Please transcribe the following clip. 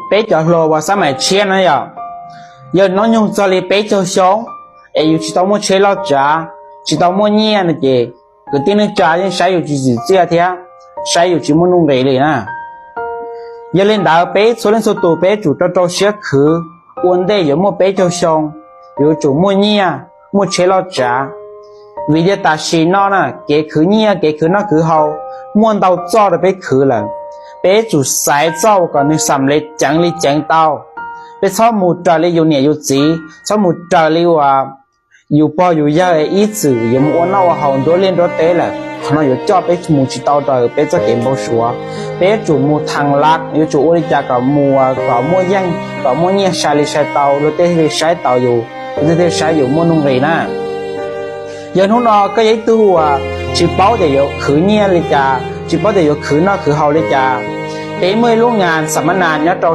Peb cov hluas uas xab maim tshiab no yog, yog hnub nyoog txog li peb caug xyoo es yus tsis tau muaj tsheb loj tsav, tsis tau muaj nyiaj no ces kwv tij neej tsa yeej saib yus tsis txim txiaj thiab saib yus tsis muaj nuj nqis li na. Yog li ntawd peb txhua leej txhua tus peb tsum rau rau siab khwv, ua ntej yuav muaj peb caug xyoo, yuav tsum muaj nyiaj muaj tsheb loj tsav. Vim tias tam sim no na kev khwv nyiaj kev khwv noj khwv haus muaj ntau txoj rau peb khwv lawm. Peb tsum xaiv txoj uas kom nws xam li ceev li ceev tau. Peb txhob mus raws li yus niam yus txiv, txhob mus raws li uas yus pog yus yawg ib txwm yuav mus ua noj ua haus nruab liaj nruab teb lawm. Qhov no yuav coj peb mus tsis tau raws peb txoj kev npau suav. Peb yuav tsum mus thav lab, yuav tsum ua li cas kom mus kom muaj yeej kom muaj nyiaj sai li sai tau, luag tej thiaj li saib taus yus, luag tej thiaj saib yus muaj nuj nqis na. Yog hnub no koj yog ib tug uas tsis paub tias yuav khwv nyiaj li cas, tsis paub tias yuav khwv noj khwv haus li cas, peb muaj ib lub ngas xam ma nas nyob rau